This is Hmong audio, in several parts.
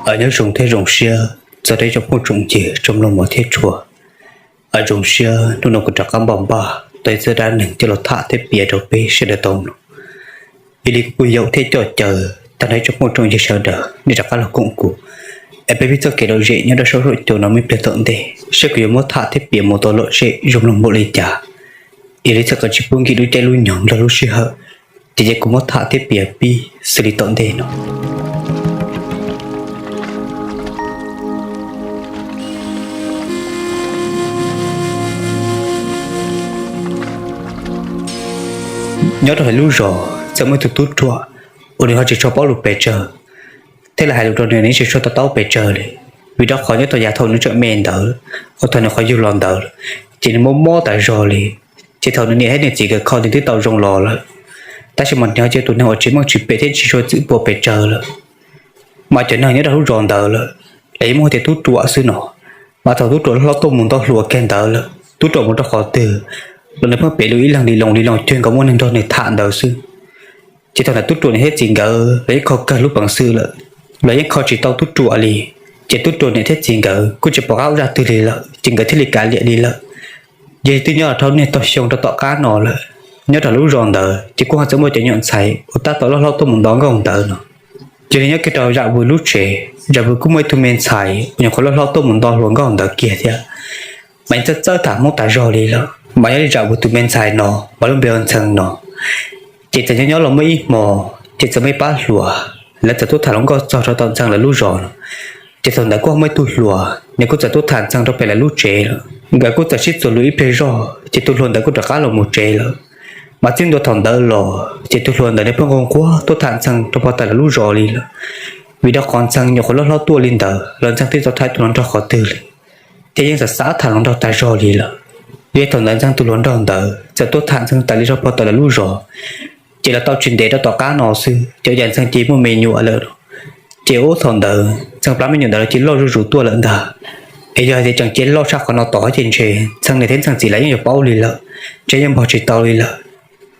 Nyob zoo thiab zoo siab txog rau ib tsoom phooj tsoom ywg tsoom mloog mos thiab tshua. Zoo siab hnub no kuv rov qab npaj npaj tau ib txoj dab neeg coj los tham thiab piav rau peb sawv daws tau mloog. Yog li kuv kuj yaum thiab coj caw tag nrho ib tsoom phooj tsoom ywg sawv daws nej rov qab los koom kuv es peb pib txoj kev lom zem nyob rau saum huab saum cua no ib pliag tom ntej, saib kuv yuav muab tham thiab piav mus tau lom zem zoo mloog npaum li cas. Yog li txhawm kom tsis pub nkim lub caij lub nyoog nrog lub sij hawm, ces cia kuv muab tham thiab piav pib xws li tom ntej no. Nyob rau hauv lub zos txawm muaj ib tug tub ruam uas nws ho tsis tshua paub lus pes tsawg, thiab lawv hais lus rau nws nws tsis tshua to taub pes tsawg li. Vim rau qhov nyob thaum yav thaum nws tseem me ntawd, ua thaum nws qhov yug los ntawd, ces nws mob mob tas zog li. Ces thaum nws niam thiab nws txiv nkawd kho nws twb tau zoo los lawm, tab sis mas nws ho cia tus neeg uas tsis meej tsis pem thiab tsis tshua txwm puam pes tsawg lawm. Mas cov neeg nyob rau lub zos ntawd lawm, lawv yeej muaj hais tias tub ruam xwb no. Mas thaum tub ruam loj hlob tuaj mus nto hluas kiag ntawd lawm, tub ruam mus rau qhov twg los nws pheej piav lus ib leeg li loo li loo cuag nkaus muaj neeg nrog nws tham ntawd xwb. Ces thaum ntawd tub ruam niam thiab txiv nkawd los yeej kho kawg lub peev xwm lawm, los yeej kho tsis tau tub ruam li. Ces tub ruam niam thiab txiv nkawd kuj tsis pom qab ua zaj twg li lawm, ces nkawd thiaj li kav liam li lawm. Yog li twb nyob los rau niaj tog xyoo rau tom qab no lawm, nyob rau lub zos ntawd ces kuj ho txawm muaj cov nyuam ntxhais uas tab tom loj hlob tuaj mus nto nkauj ntawd no. Yog li nyob kiag rau zam vwm lub tsev, zam vwm kuj muaj ib tug me ntxhais uas nyuam qhuav loj hlob tuaj mus nto hluas nkauj ntawd kiag thiab. Mas yeej txawj txawj tham Hmoob tas zog li lawm. Mas nyob li zam vwm tus me ntxhais no mas lub npe ua Ntxhee no, ces txawm nyob nyob los muaj ib hmo, ces txawm muaj ib pab hluas lawv txawm tuaj tham hluas nkauj txog rau tom Ntxhee lawv lub zos no. Ces thaum ntawd kuj ho muaj ib tug hluas nws kuj txawm tuaj tham Ntxhee rau pem lawv lub tsev lawm. Nkawd kuj txawm sib txuas lus ib pliag zog ces tus hluas ntawd kuj rov qab los mus tsev lawm. Mas txij ntua thaum ntawd los ces tus hluas ntawd nws pheej nquag nquag tuaj tham Ntxhee rau puag ta lawv lub zos li lawm. Vim rau qhov Ntxhee nyuam qhuav loj hlob tuaj li ntawd los Ntxhee twb tsis tau tham tus hluas nraug qhov twg li, thiab yeej xav xav tham hluas nraug tas zog li lawm. Yog li thaum ntawd Ntxhee tus hluas nraug ntawd txawm tuaj tham Ntxhee tas li rau puag ta lawv lub zos, ces los tau tsis ntev rau tom qab no xwb ces ua cas Ntxhee cia muaj me nyuam lawm. Ces ub thaum ntawd Ntxhee plab me nyuam ntawd los cia loj zuj zus tuaj lawm ntag. Es yog hais tias tseem cia loj tshaj qhov no tod ces ntshe Ntxhee niam thiab Ntxhee txiv lawv yeej yuav paub li lawm, ntshe yeej npog tsis tau li lawm.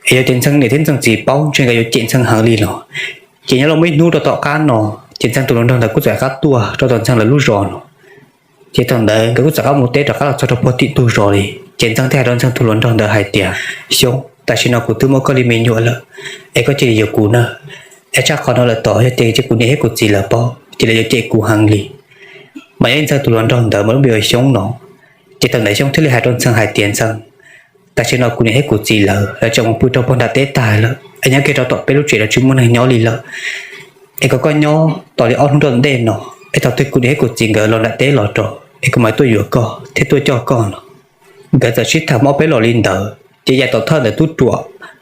Es yog tias Ntxhee niam thiab Ntxhee txiv paub ntshe nkawd yuav cem Ntxhee heev li no. Ces nyob los muaj ib hnub rau tom qab no, ces Ntxhee tus hluas nraug ntawd kuj txawm rov qab tuaj rau tom Ntxhee lawv lub zos no. Ces thaum ntawd nkawd kuj txawm rov qab mus teb rov qab los txog rau puag tim tug zos li. Ces Ntxhee thiaj hais rau Ntxhee tus hluas nraug ntawd hais tias, Xyoob, tam sim no kuv twb muaj koj li me nyuam lawm, es koj cia li yuav kuv na. Es tshaj qhov no lawm tod yog tias kuv niam thiab kuv txiv lawv paub ces lawv yuav cem kuv heev li. Mas nyob li Ntxhee tus hluas nraug ntawd mas lub npe ua Xyoob no. Ces thaum ntawd Xyoob thiaj li hais rau Ntxhee hais tias, Ntxhee, tam sim no kuv niam thiab kuv txiv lawv lawv tseem mus pw rau puag nram teb tag lawm, es nyob kiag rau tom peb lub tsev no tsis muaj neeg nyob li lawm. Es kom koj nyob tos li ob hnub rau ntej no, es thaum twg kuv niam thiab kuv txiv nkawd los nram teb los rau, es kuv mam tuaj yuav koj thiab tuaj coj koj no. Nkawd txawm sib tham mob peb los li ntawd ces yav tom thawj ntawd tub ruam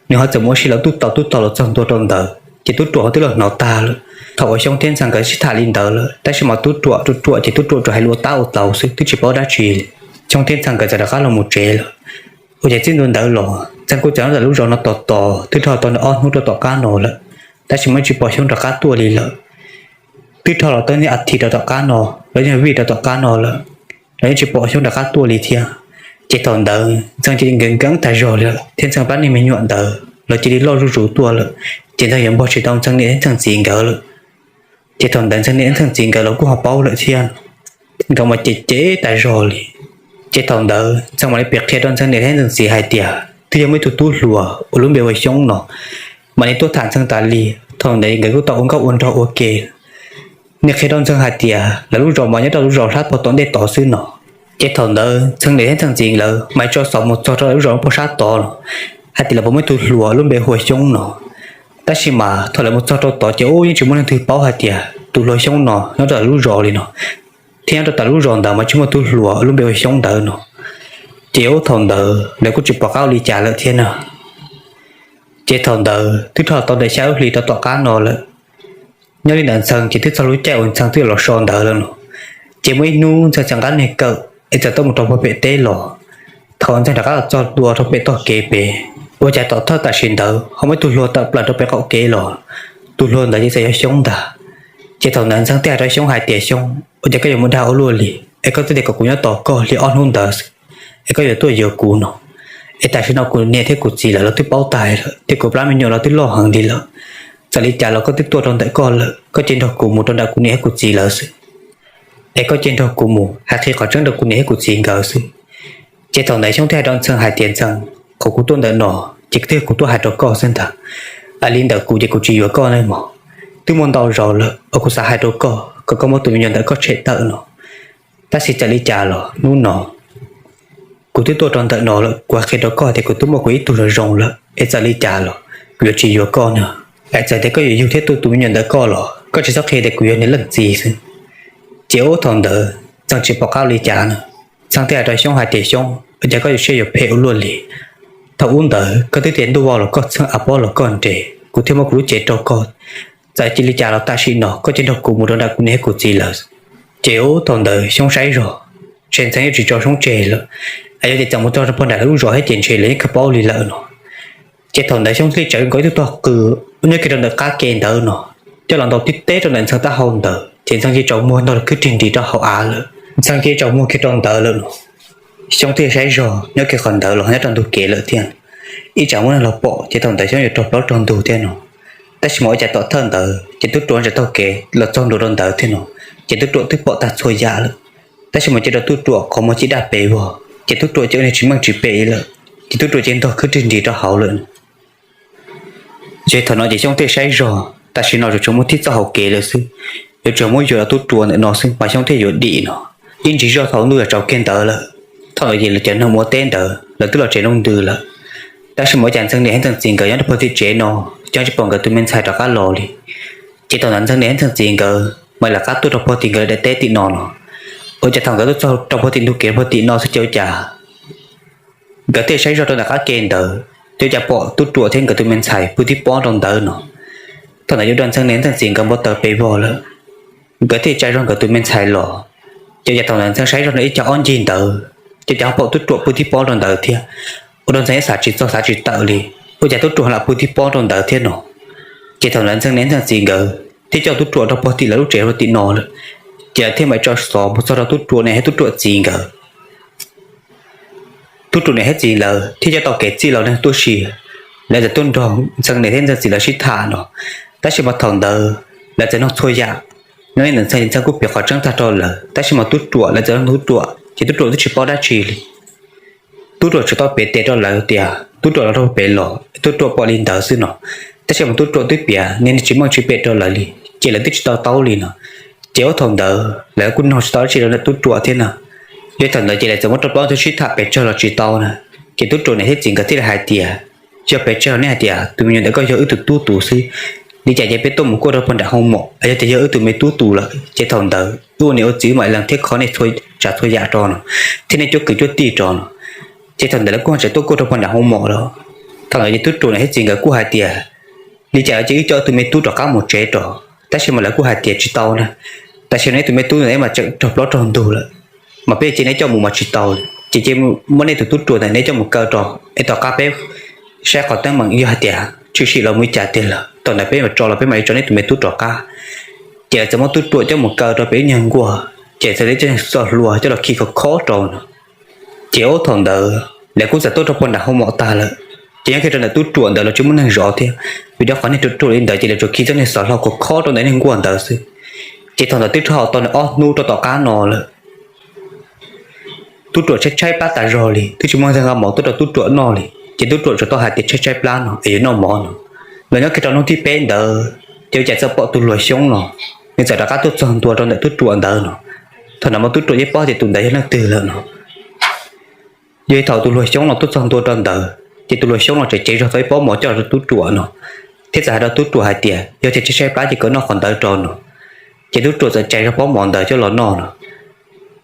nws ho txawm mus ua si lawv tub tau tub tau los txog ntua rau ntawd ces tub ruam ho twb los hnov tag lawm. Thaum uas Xyoob thiab Ntxhee nkawd sib tham li ntawd lawm tab sis mas tub ruam ruam ruam ces tub ruam tsuas hais lus ua tab ua tau xwb twb tsis paub dab tsi li. Xyoob thiab Ntxhee nkawd txawm rov qab los mus tsev lawm. Ua ces txij ntua ntawd los Ntxhee kuj txawm nyob ntawm lub zos no tos tos twb dhau tau nws ob hnub rau tom qab no lawm, tab sis mas tsis pom Xyoob rov qab tuaj li lawm. Twb dhau los tau niaj a thiv rau tom qab no, los yog vij rau tom qab no lawm, los yeej tsis pom Xyoob rov qab tuaj li thiab. Ces thaum ntawd Ntxhee cia li nkees nkees tas zog li lawm thiab Ntxhee plab niag me nyuam ntawd los cia li loj zuj zus tuaj lawm. Ces Ntxhee yuav npog tsis tau Ntxhee niam thiab Ntxhee txiv nkawd lawm. Ces thaum ntawd Ntxhee niam thiab Ntxhee txiv nkawd los kuj ho paub lawm thiab, nkawd mas cem cem tas zog li. Ces thaum ntawd Ntxhee mam li piav qhia rau Ntxhee niam thiab Ntxhee txiv hais tias twb yog muaj ib tug tub hluas uas lub npe ua Xyoob no, mas nws tuaj tham Ntxhee tas li. Thaum ntawd nkawd kuj tau ua nkauj ua nraug ua ke. Nws qhia rau Ntxhee hais tias lawv lub zos mas nyob rau lub zos sab puag tom ntej tod xwb no. Ces thaum ntawd Ntxhee niam thiab Ntxhee txiv lawv mas tso xov mus txog rau lawv lub zos puag sab tod no, hais tias lawv puas muaj ib tug hluas lub npe hu ua Xyoob no. Tab sis mas thaum lawv mus txog rau tod ces ub yeej tsis muaj leej twg paub hais tias tus hluas Xyoob no nyob rau lawv lub zos li no, thiab nyob rau tom lub zos ntawd mas tsis muaj tug hluas lub npe ua Xyoob ntawd no. Ces ub thaum ntawd lawv kuj tsis pom qab ua li cas lawm thiab na. Ces thaum ntawd twb dhau tau ntawm xya lub hli rau tom qab no lawm. Nyob li ntawd Ntxhee ces twb txog lub caij uas Ntxhee twb yuav los so ntawd lawm no. Ces muaj ib hnub Ntxhee txawm nqa niag kawm es txawm tuaj mus rau puag pem teb los. Thaum Ntxhee rov qab los txog ntua rau pem tog kev pem, ua cas tom thawj tam sim ntawd ho muaj ib tug hluas tawm plaws rau pem qaum kev los. Tus hluas ntawd ces txawm yog Xyoob ntag. Ces thaum ntawd Ntxhee thiaj hais rau Xyoob hais tias, Xyoob, ua cas koj yuav mus dag ua luaj li, es koj twb tias kom kuv nyob tos koj li ob hnub ntawd xwb, es koj yuav tuaj yuav kuv no? Es tam sim no kuv niam thiab kuv txiv lawv los twb paub tas lawm tias kuv plab me nyuam los twb loj heev li lawm. Txawm li cas los koj twb tuaj rau ntawm koj lawm, koj cia nrog kuv mus rau nram kuv niam thiab kuv txiv lawv xwb. Es koj cia nrog kuv mus hais qhia qhov tseeb rau kuv niam thiab kuv txiv nkawd xwb. Ces thaum ntawd Xyoob thiaj hais rau Ntxhee hais tias, Ntxhee, qhov kuv tuaj ntawm no ces twb yog kuv tuaj hais rau koj xwb ntag. Ua li ntawm kuv ces kuv tsis yuav koj ne mog. Twb muaj ntau zaus lawm uas kuv xav hais rau koj kom koj muab tus me nyuam ntawm koj tshem tawm no. Tab sis txawm li cas los hnub no kuv twb tuaj rau ntawm no lawm, kuv hais qhia rau koj tias kuv twb muaj kuv ib tug los zoo lawm, es txawm li cas los kuv yuav tsis yuav koj no. Es txawm tias koj yuav yug thiab tu tus me nyuam ntawm koj los koj tsis txhob qhia tias kuv yog niag leej txiv xwb. Ces ub thaum ntawd Ntxhee tsis pom qab li cas no, Ntxhee thiaj hais rau Xyoob hais tias, Xyoob, ua cas koj yuav siab yuav phem ua luaj li? Thaum ub ntawd koj twb tias ntuj vau los koj txheeb av pob los koj nres, kuv thiaj muab kuv lub cev rau koj. Txawm li cas los tam sim no koj cia nrog kuv mus rau nram kuv niam thiab kuv txiv lawv. Ces ub thaum ntawd Xyoob saib zog, ntshe Ntxhee yeej tsis tso Xyoob tseg lawm, es yog tias txawm mus txog rau pog nram lawv lub zos thiab ces ntshe lawv yeej khaws paub li lawm no. Ces thaum ntawd Xyoob thiaj tsawv nkaus ib tug tog qws nyob kiag rau ntawm qab ke ntawd no, coj los ntaus tib teb rau ntawm Ntxhee taub hau ntawd ces Ntxhee cia li tsaus muag ntog los khwb rig nris rau hauv av lawm. Ntxhee cia li tsaus muag kiag rau ntawd lawm no. Xyoob thiaj saib zog nyob kiag qhov ntawd los nyob rau ntug kev lawm thiab. Ib tsam muaj neeg los pom ces thaum ntawd Xyoob yuav raug plaub raug ntug thiab no. Tab sis mas ua cas tom thawj ntawd ces tub ruam ntawd taug kev los txog ntua rau ntawd thiab no, ces tub ruam twb pom tag txhua yam lawm. Tab sis mas cia rau tub ruam qhov muag cia li daj pes vog ces tub ruam cia li ua niag tsis meej tsis pem lawm, ces tub ruam cia li ntog khwb rig nris rau hauv lawm. Ces thaum no ces Xyoob thiaj saib zog tam sim no tsuas tshuav muaj tib txoj hauv kev lawm xwb, yuav tsum muab yuam rau tub ruam ntawm no xwb mas Xyoob thiaj yuav dim no. Yeej ntsis zog thaum ntuj yuav tsaus kiag ntawd lawm. Thaum ntawd ces lawv cov neeg ua teb ntawd lawv twb los tsev lub ntws lawm. Tab sis mas ua cas Ntxhee niam thiab Ntxhee txiv nkawd nyob rau pog tim tsev no coj tsis pom nkawd tus me ntxhais rov qab los li. Ces thaum ntawd Ntxhee niam thiab Ntxhee txiv nkawd mam li rov qab tuaj rau pog tim nkawd daim teb tim no no. Ua cas thaum nkawd tuaj txog rau pog tim ntug kev pog tim no xwb ces ua cas nkawd thiaj saib zog rau ntawm qab ke ntawd, ces ua cas pom tub ruam thiab nkawd tus me ntxhais pw tib pob rau ntawd no. Thaum ntawd ua rau Ntxhee niam Ntxhee txiv nkawd npau taws pes vog lawm. Nkawd thiaj tsa zog nkawd tus me ntxhais los, ces ua cas thaum ntawd Ntxhee saib zog rau ib co ob ncig ntawd, ces ua cas ho pom tub ruam pw tib pob rau ntawd thiab. Ua rau Ntxhee yeej xav tsis txog xav tsis tawm li, ua cas tub ruam lam pw tib pob rau ntawd thiab no. Ces thaum ntawd Ntxhee niam Ntxhee txiv nkawd thiaj coj tub ruam rau pog tim lawv lub tsev pog tim no lawm, ces lawv thiaj mam li tso xov mus txog rau tub ruam niam thiab tub ruam txiv nkawd. Tub ruam niam thiab txiv lawv thiaj coj tau kev txij los neeg tuaj si, lawv txawm tuaj nrog Ntxhee niam thiab Ntxhee txiv lawv sib tham no. Tab sis mas thaum ntawd lawv txawm nug txhua yam, nyob li ntawm Ntxhee ces Ntxhee kuj piav qhov tseeb tag rau lawv, tab sis mas tub ruam lawv txawm nug tub ruam ces tub ruam twb tsis paub dab tsi li. Tub ruam tsuas tau piav tes rau lawv tias tub ruam los rau pem los tub ruam pom li ntawd xwb no. Tab sis mas tub ruam twb piav niag tsis meej tsis pem rau lawv li, ces lawv twb tsis tau taub li no. Ces ub thaum ntawd lawv kuj nug tsis tau dab tsi rau ntawm tub ruam thiab na. Yog thaum ntawd ces lawv txawm muab rau plaub ntug sib tham pes tsawg los tsis tau na. Ces tub ruam niam thiab txiv nkawd thiaj li hais tias, yog pes tsawg los nej hais tias tus me nyuam ntawm koj yog wb tus tub tus xwb, li cas ces peb tuaj mus kuaj rau pog nram hoo mom, yog tias yog wb tus me tub tus lawm ces thaum ntawd wb ua niam ua txiv mam lees thiab kho nej txhua tsav txhua yam rau no, thiab nej cuab kwv cuab tij rau no. Ces thaum ntawd lawv kuj tseem tuaj kuaj rau pog nram hoo mom los. Thaum ntawd ces tub ruam niam thiab txiv nkawd kuj hais tias, li cas ces wb coj tus me tub rov qab mus tsev rau, tab sis mas lawv kuj hais tias tsis tau na. Tam sim no neb tus me tub ntawm neb mas tseem raug plaub raug ntug lawm, mas peb cia neb coj mus mas tsis tau, ces cia muab nej tus tub ruam ntawm neb coj mus kaw rau es tom qab peb saib qhov teeb meem yog hais tias tshwm sim los mus li cas tiag lawm thaum ntawd peb mam tso los peb mam li tso neb tus me tub rov qab. Ces lawv txawm muab tub ruam coj mus kaw rau pem ib nyuag nkuaj, ces txawm li coj txoj hlua coj los khi khov khob rau no. Ces ub thaum ntawd lawv kuj txawm tuaj rau pog nram hoo mom tag lawm, ces nyob kiag rau ntawm tub ruam ntawd los tsis muaj neeg zov thiab, vim rau qhov niag ruam ruam li ntawd ces lawv tsuas khi txoj niag xov hlua khov khob rau ntawm niag nkuaj ntawd xwb. Ces thaum ntawd twb dhau tau nws ob hnub rau tom qab no lawm. Tub ruam tshaib tshaib plab tas zog li, twb tsis muaj ntxeeg nqa mov tuaj rau tub ruam noj li, ces tub ruam tsuas tau hais tias tshaib tshaib plab no es yuav noj mov no. Los nyob kiag rau hnub thib peb ntawd, ces ua cas txawm pom tus hluas Xyoob no, nws txawm rov qab tuaj txog ntua rau ntawm tub ruam ntawd no. Thaum ntawd mas tub ruam yeej paub tias tus ntawd yog leej twg lawm no. Yog li thaum tus hluas Xyoob no tuaj txog ntua rau ntawd, ces tus hluas Xyoob no tseem cev zog tau ib pob mov coj los rau tub ruam no, thiab txawm hais rau tub ruam hais tias yog tias tshaib tshaib plab ces koj noj qhov ntawd rau no. Ces tub ruam txawm tsais zog pob mov ntawd coj los noj no.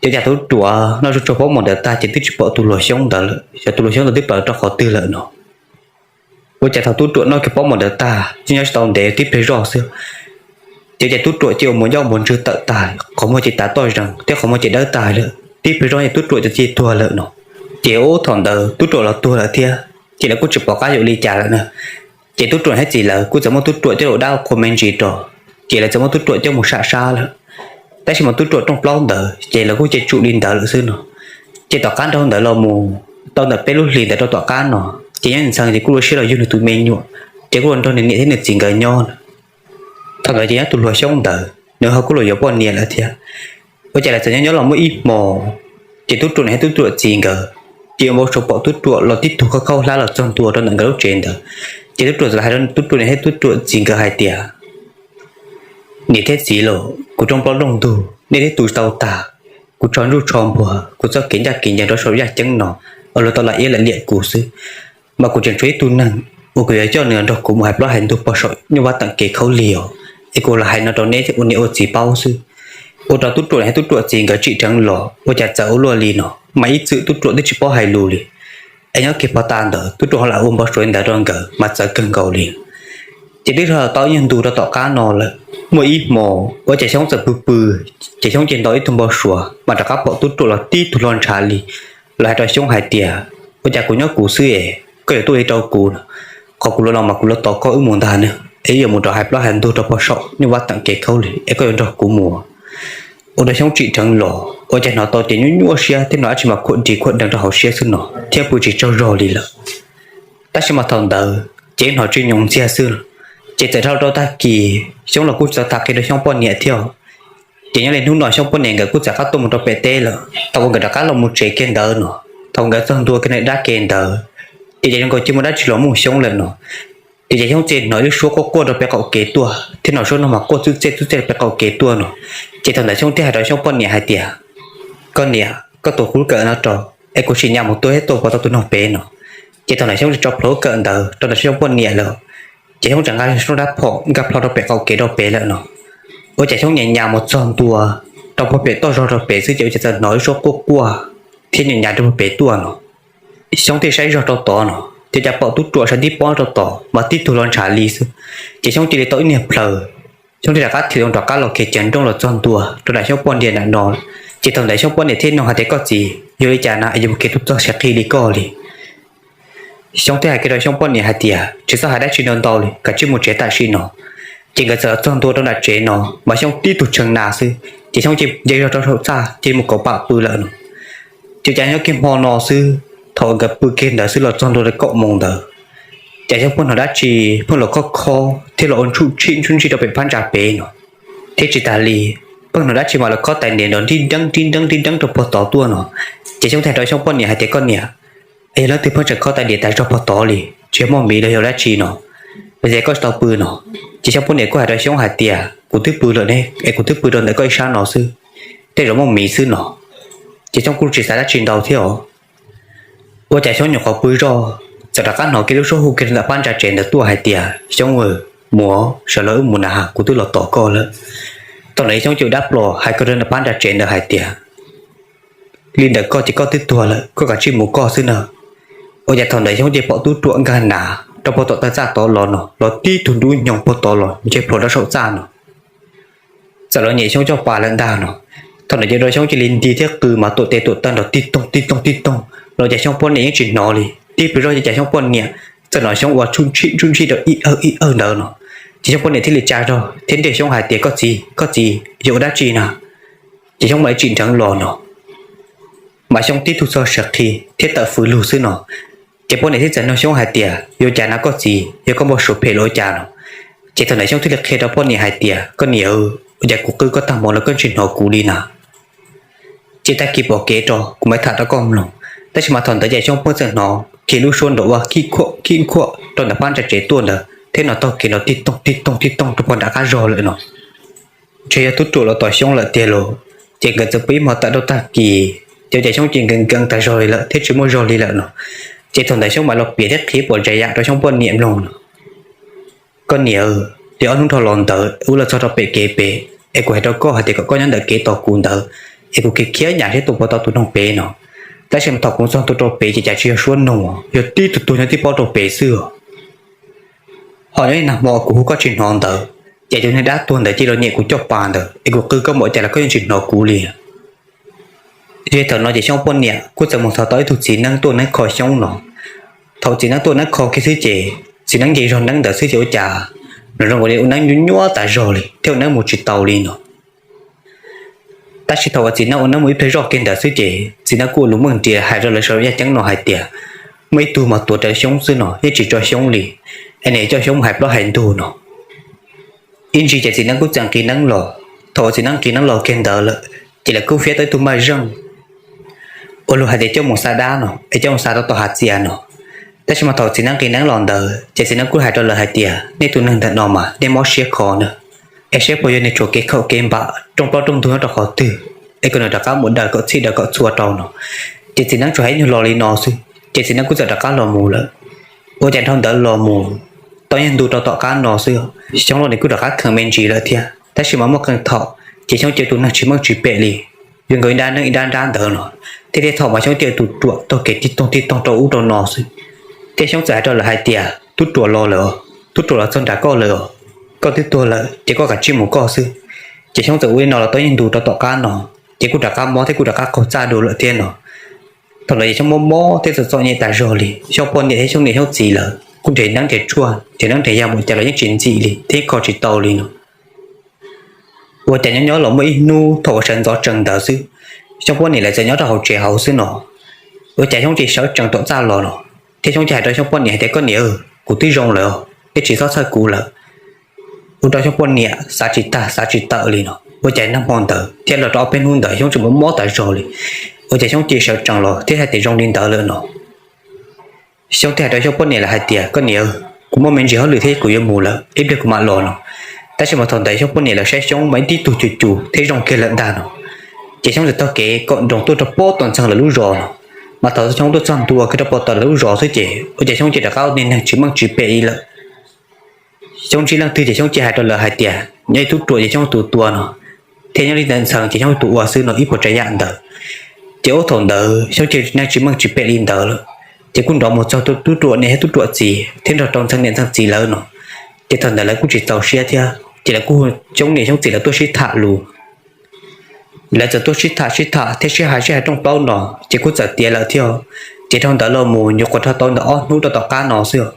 Ces ua cas tub ruam noj tsuag tsuag pob mov ntawd tag ces twb tsis pom tus hluas Xyoob ntawd lawm, xyov tus hluas Xyoob ntawd twb plaws rau qhov twg lawm no. Ua cas thaum tub ruam noj kiag pob mov ntawd tag, tsis nyob tsis tau ntev tib pliag zoj xwb, ces ua cas tub ruam cia li ua mus ncauj mus ntswg tawm tag, qhov muag ces tav toj zees thiab qhov muag ces dawb tag lawm, tib pliag zoj ces tub ruam ces cia li tuag lawm no. Ces ub thaum ntawd tub ruam los tuag lawm thiab, ces lawv kuj tsis pom qab yuav ua li cas lawm na. Ces tub ruam thiab txiv lawv kuj txawm muab tub ruam coj los dab qhua me ntsis rau, ces lawv txawm muab tub ruam coj mus sam sab lawm. Tab sis mas tub ruam rooj plaub ntawd ces lawv kuj cia li tsum li ntawd lawm xwb no. Ces tom qab nraud ntawd los mus tau ntawm peb lub hlis ntawd rau tom qab no, ces nyob Ntxhee ces kuj ua siab los yug nws tus me nyuam, ces kuj los nrog nws niam thiab nws txiv nkawd nyob no. Thaum ntawd ces nyob tus hluas Xyoob ntawd nws ho kuj los yuav poj niam lawm thiab. Ua cas lawv txawm nyob nyob los muaj ib hmo, ces tub ruam nws thiab tub ruam txiv nkawd cia li ua npau suav pom tub ruam los tib tug khaub khaub hlab los txog ntua rau ntawm nkawd lub tsev ntawd. Ces tub ruam txawm hais rau tub ruam nws thiab tub ruam txiv nkawd hais tias, Niam thiab txiv los, kuv rooj plaub rooj ntug nej thiaj tu tau tag, kuv tsho ntsuj tsho npuag, kuv txoj kev ncaj kev ncees rau saum yaj ceeb no, luag tau lam iab lam liam kuv xwb, mas kuv tseem tshuav ib tug neeg uas kuv yuav coj nws nrog kuv mus hais plaub hais ntug pog saum nyuj vaj teem kev khaub lig os, es kuv los hais no rau neb ua niam ua txiv paub xwb. Ua rau tub ruam thiab tub ruam txiv nkawd tsim dheev los ua cas txawm ua luaj li no, mas ib txwm tub ruam twb tsis paub hais lus li. Es nyob kiag pog tas ntawd tub ruam ho lam ua npau suav ntawd rau nkawd mas txawv kawg nkaus li. Ces twb tau ib nyuag ntu rau tom qab no lawm, muaj ib hmo ua cas Xyoob txawm pw pw, ces Xyoob cia li ntaus ib tug npau suav mas rov qab pom tub ruam los tib tug hluas ntshav li, los hais rau Xyoob hais tias, Ua cas kuv nyob kuv xwb es koj yuav tuaj li rau kuv no? Qhov kuv los no mas kuv los tos koj wb mus ntag na, es wb yuav mus rov hais plaub hais ntug rau pog saum nyuj vaj teem kev khaub lig es koj yuav nrog kuv mus. Ua rau Xyoob tsim dheev los ua cas hnov tau ces nyuaj nyuaj siab thiab hnov dab tsi mas khuam ris khuam dees rau hauv siab xwb no thiab pw tsis tsaug zog li lawm. Tab sis mas thaum ntawd ces hnov tsis nyoos ntxiag xwb, ces txawm dhau rau tag kis Xyoob los kuj tsis tau tham qhia rau Xyoob poj niam thiab. Ces nyob li hnub no Xyoob poj niam nkawd kuj txawm qab tuaj mus rau pem teb lawm. Thaum uas nkawd rov qab los mus tsev kiag ntawd no, thaum nkawd txog ntua kiag ntawm dab ke ntawd, ces cas zoo nkaus cia muaj dab tsi los muaj Xyoob lawm no. Ces cas Xyoob txia hnov ib lub suab quaj quaj rau pem qaum kev tuaj thiab hnov suab noog mas quaj txwj txej txwj txej rau pem qaum kev tuaj no. Ces thaum ntawd Xyoob thiaj hais rau Xyoob poj niam hais tias, Koj niam, koj tuav kuv lub kawm no rau, es kuv sim nyas mus tua thiab tua pov tau tus noog pem no. Ces thaum ntawd Xyoob tso plhuav lub kawm ntawd rau ntawm Xyoob poj niam lawm, ces Xyoob tseem nqa Xyoob rab phom nkag plho rau pem qaum kev rau pem lawm no. Ua cas Xyoob nyas nyas mus txog ntua rau pog pem toj zog rau pem xwb ces ua cas txawm hnov ib suab quaj quaj thiab nyas nyas rau pog pem tuaj no. Xyoob thiaj saib zog rau tod no, ces cas pom tub ruam sawv tib pob rau tod mas tib tug hluas ntshav li xwb. Ces Xyoob cia li tau ib niag plhaws, Xyoob thiaj rov qab thim loo rov qab los kiag ceev nrooj los txog ntua rau nram Xyoob poj niam nram no. Ces thaum ntawd Xyoob poj niam thiaj nug hais tias, Koj txiv, yog li cas na es yuav mus kiag tuaj txog siav qhi li koj li? Xyoob thiaj hais kiag rau Xyoob poj niam hais tias, Tsis txhob hais dab tsi ntau ntau li, kav tsij mus tsev tam sim no. Ces nkawd txawm los txog ntua rau nram tsev no mas Xyoob tib tug tshee nas xwb, ces Xyoob cia li nce zog rau saum txaj cia li mus kauv pam pw lawm no. Ces cas nyob kiag hmo no xwb, thaum nkawd pw kiag ntawd xwb los txog ntua li kaum moos ntawd, ces Xyoob pheej hnov dab tsi pheej los khob khob thiab los ua ntsuj tshij ntsuj tshij rau pem phab ntsa pem no. Thiab tsis tas li, pheej hnov dab tsi mas los khob tais diav nrov nrib nreeb nrib nreeb nrib nreeb rau pog tod tuaj no. Ces Xyoob thiaj hais rau Xyoob poj niam hais tias, Koj niam, yog leej twg pheej tseem khob tais diav tas zog pog tod li, tsis yog muaj miv los yog dab tsi no, es koj tsis tau pw no? Ces Xyoob poj niam kuj hais rau Xyoob hais tias, Kuv twb pw lawm ne, es kuv twb pw rau ntawm koj ib sab no xwb, tej zaum muaj miv xwb no. Ces Xyoob kuj tsis xav dab tsi ntau thiab os. Ua cas Xyoob nyuam qhuav pw zoj, txawm rov qab hnov kiag lub suab hu kiag rau ntawm phab ntsa tsev ntawd tuaj hais tias, Xyoob aw, mus, sawv los wb mus na, kuv twb los tos koj lawm. Thaum ntawd Xyoob cia li dab plos hais kiag rau ntawm phab ntsa tsev ntawd hais tias, Li ntawm koj ces koj twb tuag lawm, koj kav tsij mus koj xwb na. Ua cas thaum ntawd Xyoob cia li pom tub ruam nkag nas rau pog tom taw txaj tod los no, los tib tug nruab nyoog pog tod los nce plhuav rau saum txaj no, txawm los nyem Xyoob caj pas lawm ntag no. Thaum ntawd ces rau Xyoob cia li nti thiab qw mas tuam tes tuam taw nrov tib toog tib toog tib toog los cas Xyoob poj niam yeej tsis hnov li. Tib pliag zoj ces cas Xyoob poj niam txawm hnov Xyoob ua ntsuj ntsij ntsuj ntsij rau ib awg ib awg ntawd no. Ces Xyoob poj niam thiaj li tsa zog thiab nrog Xyoob hais tias, Koj txiv, koj txiv, yog ua dab tsi na? Ces Xyoob mam li tsim dheev los no, mas Xyoob tib tug txog siav qhi thiab tawm fws lug xwb no. Ces poj niam thiaj txawm nug Xyoob hais tias, Yuav cas na koj txiv, yog koj npau suav phem los ua cas no? Ces thaum ntawd Xyoob thiaj li qhia rau poj niam hais tias, Koj niam, ua cas kuv qw koj tag hmo no koj tsis hnov kuv li na? Ces tag kis pom kev rau kuv mam tham rau koj mloog. Tab sis mas thaum ntawd ces Xyoob pheej txawm hnov kiag lub suab nrov ua khib khuam khib khuam rau ntawm phab ntsa tsev tuaj ntawd thiab hnov taug kev nrov tib toog tib toog tib toog rau pog nram qab zog lawm no. Ntshe yog tub ruam los tos Xyoob lawm tiag lauj. Ces nkawd txawm pw ib hmo tawm rau tag kis, ces cas Xyoob cia li nkees nkees tas zog li lawm thiab tsis muaj zog li lawm no. Ces thaum ntawd Xyoob mam los piav thiab qhia pom ntshai yam rau Xyoob poj niam mloog no. Koj niam, li ob hnub dhau los ntawd wb los txog rau pem kev pem, es kuv hais rau koj hais tias kom koj nyob ntawm kev tos kuv ntawd, es kuv khiav khiav nyas thiab tua pov tau tus noog pem no. Tab sis mas thaum kuv txog ntua rau pem ces cas tsis yog suab noog, yog tib tug tuag nyob tib pob rau pem xwb os. Ho nyob li nag hmo kuv hu koj tsis hnov ntawd, ces tus niag dab tuag ntawd cia li los nyem kuv caj pas ntawd, es kuv qw koj npaum cas los koj yeej tsis hnov kuv li. Yog li thaum no ces Xyoob poj niam kuj txawm mus xauj tau ib tug txiv neeb tuaj neeb kho Xyoob no. Thaum txiv neeb tuaj neeb kho kiag xwb ces txiv neeb nce zog neeb ntawd xwb ces ua cas nws zoo nkaus li ua neeb nyuaj nyuaj tas zog li thiab ua neeb mus tsis tau li no. Tab sis thaum uas txiv neeb ua neeb mus ib pliag zoj kiag ntawd xwb ces txiv neeb kuj ua lus meej nrias hais rau lawv sawv daws yaj ceeb no hais tias, muaj ib tug mas tuav rawv Xyoob xwb no, yeej tsis tso Xyoob li, es nws coj Xyoob mus hais plaub hais ntug no. Ib ntsis ces txiv neeb kuj txawm nqis neeb los. Thaum uas txiv neeb nqis neeb los kiag ntawd lawm, ces lawv kuj fiab tau ib tug maj zeej uas luag hais tias coj mus xa dab no es coj mus xa rau tom hav txias no. Tab sis mas thaum txiv neeb nqis neeb los ntawd ces txiv neeb kuj hais rau lawv hais tias nej tus neeg ntawm no mas nej mob siab kho na, es saib puas yog nws tshuav kev khaum kev npam rooj plaub rooj ntug nyob rau qhov twg, es kom nws rov qab mus daws kom txhij daws kom txhua rau no. Ces txiv neeb tsuas hais ib nyuag lo li no xwb ces txiv neeb kuj txawm rov qab los mus lawm. Ua cas dhau ntawd los mus tau ib nyuag ntu rau tom qab no xwb, Xyoob Lauj nws kuj rov qab kheev me ntsis lawm thiab, tab sis mas muaj qee thaum ces Xyoob cia tus neeg tsis meej tsis pem li, zoo nkaus ib nrab neeb ib nrab nrab ntawd no. Thiab tej thaum mas Xyoob cia tus ruam taug kev tig toog tig toog rau ub rau no xwb. Thiab Xyoob txawm hais rau lawv hais tias tub ruam los lawm os, tub ruam los txog nram koj lawm os, koj twb tuag lawm ces koj kav tsij mus koj xwb. Ces Xyoob txawm ua li no los tau ib nyuag ntu rau tom qab no, ces kuj rov qab mob thiab kuj rov qab qaug txaj dua lawm thiab no. Thaum ntawd ces Xyoob mob mob thiab txom txom nyem tas zog li, Xyoob poj niam thiab Xyoob niam Xyoob txiv lawv kuj nrhiav neeb nrhiav tshuaj nrhiav neeb nrhiav yaig mus cas los yeej tsis ntxim li thiab kho tsis tau li no. Ua cas nyob nyob los muaj ib hnub thaum uas sawv ntxov tsees ntawd xwb, Xyoob poj niam lawv txawm nyob rau hauv tsev hauv xwb no. Ua cas Xyoob cia sawv tsees tom txaj los no, thiab Xyoob cia hais rau Xyoob poj niam hais tias koj niam, kuv twb zoo lawm, nej tsis txhob txhawj kuv lawm. Ua rau Xyoob poj niam xav tsis tag xav tsis tawm li no. Ua cas nag hmo ntawd thiab los rau ob peb hnub ntawd Xyoob tseem mob mob tas zog li. Ua cas Xyoob cia sawv tsees los thiab hais tias zoo li ntawd lawm no. Xyoob thiaj hais rau Xyoob poj niam lawv hais tias koj niam, kuv muaj me ntsis hauj lwm thiab kuv yuav mus lawm, ib pliag kuv mam los no. Tab sis mas thaum ntawd Xyoob poj niam lawv saib Xyoob mas ib tib tug cus cus thiab zoo kiag lawm ntag no. Ces Xyoob txawm taug kev kom nroos tuaj rau pem tom ntxeeg lawv lub zos no. Mas thaum Xyoob tuaj txog ntua kiag rau pem tom lawv lub zos xwb ces ua cas Xyoob cia rov qab ua neeg tsis meej tsis pem li lawm. Xyoob ntsib leej twg ces Xyoob cia hais rau lawv hais tias nyob li tub ruam ces Xyoob tus tua no, thiab nyob li ntxhee ces Xyoob tus ua xwb no ib puas tsav yam ntawd. Ces ub thaum ntawd Xyoob cia neeg tsis meej tsis pem li ntawd lawm, ces kuj nrov mus txog tub ruam niam thiab tub ruam txiv thiab nrog rau ntxhee niam ntxhee txiv lawv no. Ces thaum ntawd lawv kuj tsis txaus siab thiab ces lawv kuj hu Xyoob niam Xyoob txiv lawv tuaj sib tham lus. Lawv txawm tuaj sib tham sib tham thiab sib hais sib hais rooj plaub no ces kuj txawm tiav lawm thiab. Ces dhau ntawd los mus nyuam qhuav dhau tau ntawm ob hnub rau tom qab no xwb,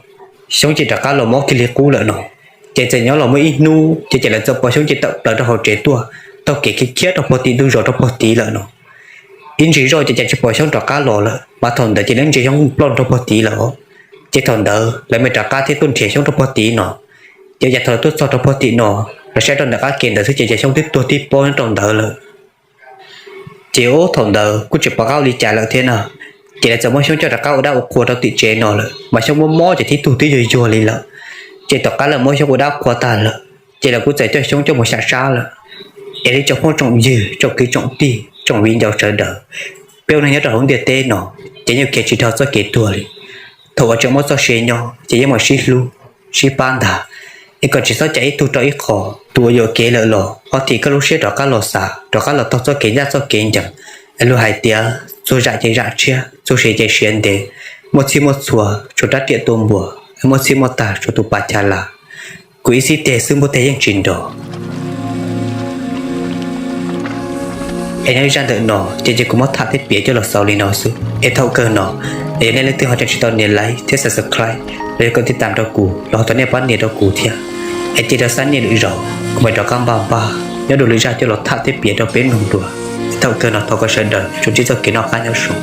Xyoob cia rov qab los mob kiag li qub lawm no. Ces txawm nyob los muaj ib hnub ces ces lawv txawm pom Xyoob cia tawm plaws rau hauv tsev tuaj, taug kev khiav khiav rau pog tid ntug zos rau pog tid lawm no. Ib ntsis zoj ces cas tsis pom Xyoob rov qab los lawm, mas thaum ntawd ces lawv ntsia Xyoob ploj rau pog tid lawm os. Ces thaum ntawd lawv mam rov qab thiab tuaj nrhiav Xyoob rau pog tid no. Ces cas thaum lawv tuaj txog rau pog tid no, lawv saib rau nram qab ke ntawd xwb ces cas Xyoob twb tuag tib pob nyob rau ntawd lawm. Ces ub thaum ntawd kuj tsis pom qab ua li cas lawm thiab na. Ces lawv txawm muab Xyoob coj rov qab ua dab ua qhua rau tim tsev no lawm, mas Xyoob mob mob ces tib tug twb yuag yuag li lawm. Ces tom qab lawv muab Xyoob ua dab ua qhua tag lawm, ces lawv kuj txawm coj Xyoob coj mus xyam sab lawm. Es li tsoom phooj tsoom ywg tsoom kwv tsoom tij tsoom viv ncaus sawv daws, peb ua neeg nyob rau hauv ntiaj teb no ces yeej khiav tsis dhau txoj kev tuag li. Thaum uas tseem muaj txoj sia nyob ces yeej mam sib hlub sib pab ntag, es kom tsis txhob cais ib tug rau ib qho. Tus uas yuam kev lawm los ho thim koj lub siab rov qab los xav, rov qab los taug txoj kev ncaj txoj kev ncees. Es luag hais tias txhua zam ces zam tshiab, txhua siav ces siav ntev, muaj txhij muaj txhua tshuav rab riam tua npua, es muaj txhij muaj tag tshuav tus pas cas las. Kuv ib txhij teg xwb npua teg yeej tsis nrov. Es nyob zaj ntawm no ces ces kuv muab tham thiab piav coj los xaus li no xwb. Es thaum kawg no, es yog nej leej twg ho tseem tsis tau nias like thiab subscribe los yog kom tij tam rau kuv los ho thov nej pab nias rau kuv thiab. Es cia rau sab niaj lwm zaus kuv mam rov qab npaj npaj nyob dua lwm zaj coj los tham thiab piav rau peb mloog dua. Es thaum kawg no thov kom sawv daws tsuas ntsib txoj kev noj qab nyob zoo.